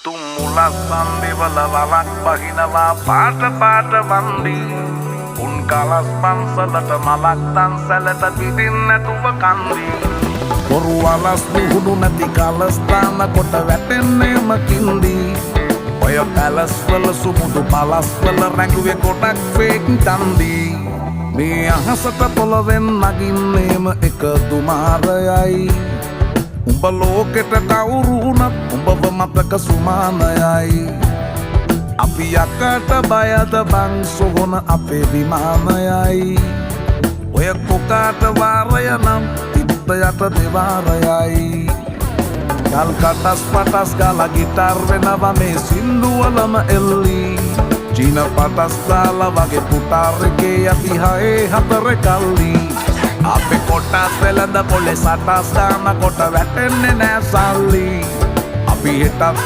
තුම් මුලස් සන්දිවල වලක් බහිනවා පාට පාට වන්දි. උන් කලස් පන්සලට මලක් තන්සලට පිටින් නැතුව කන්දි. බොරු වලස් මුහුණු නැති කලස්ථාන කොට වැටෙන්නේම කින්දි. ඔය පැලස් වල සුමුදු පලස් වල රැඟුවේ ගොඩක් ෆේක් චන්දි. මේ අහසට පොළවෙන් නගින්නේම එක දුමාරයයි. උඹ ලෝකෙට කවුරු වුණත් උඹව මතක සුමානයයි. අපි යකට බයද බං, සොහොන අපේ විමානයයි. ඔය කොකාට වාරය නම් තිත්ත යට දෙවාරයයි. ගල් කටස් පටස් ගාලා ගිටාර් වෙනවා මේ සින්දුවලම එල්ලි. චීන පටස් දාලා වගේ පුටාර් එකේ අපි හයේ හතර කල්ලි. අපේ කොටස් වෙළඳ පොලේ සටස් ගාන කොට වැටෙන්නේ නෑ සල්ලි. අපි හෙටත්